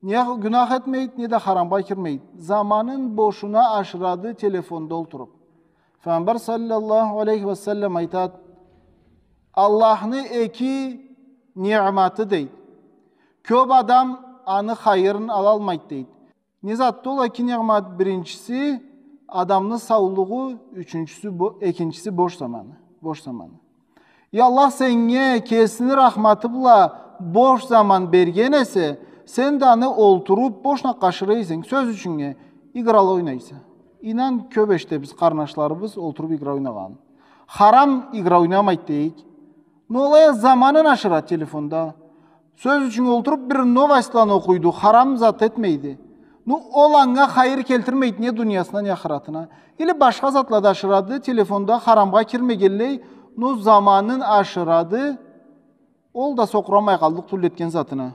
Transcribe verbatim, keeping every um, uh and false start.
Не гюнах этмейди, не да харамгъа кирмейди. Заманын бошуна ашырады телефонда олтуруп. Файгъамбар саллаллаху алейхи ва саллам айтады: «Аллахны эки ниъматы, — дейди. — Кёп адам аны хайырын алалмайды», — дейди. Не затды ол эки ниъмат? Биринчиси, адамны саулугъу, ючюнчюсю бо-, экинчиси бош заманы. Бош заманы. И Аллах сеннге кесини рахматы бла бош заман берген эсе, сен да аны олтуруп бошуна ашыра эсенг, сёз ючюннге, играла ойнайса. Ийнан, кёп эшитебиз къарнашларыбыз олтуруп игра ойнагъанын. Харам игра ойнамайды дейик. Но алай а заманын ашыра телефонда. Сёз ючюн, олтуруп бир новостьланы окъуйду, харам зат этмейди. Ну, ол анга хайыр келтирмейди не дуниясына, не ахыратына. Или башха затла да ашырады, телефонда харамгъа кирмегенлей, ну, заманын ашырады. Ол да сокъурамай къаллыкъ тюлдю этген затына.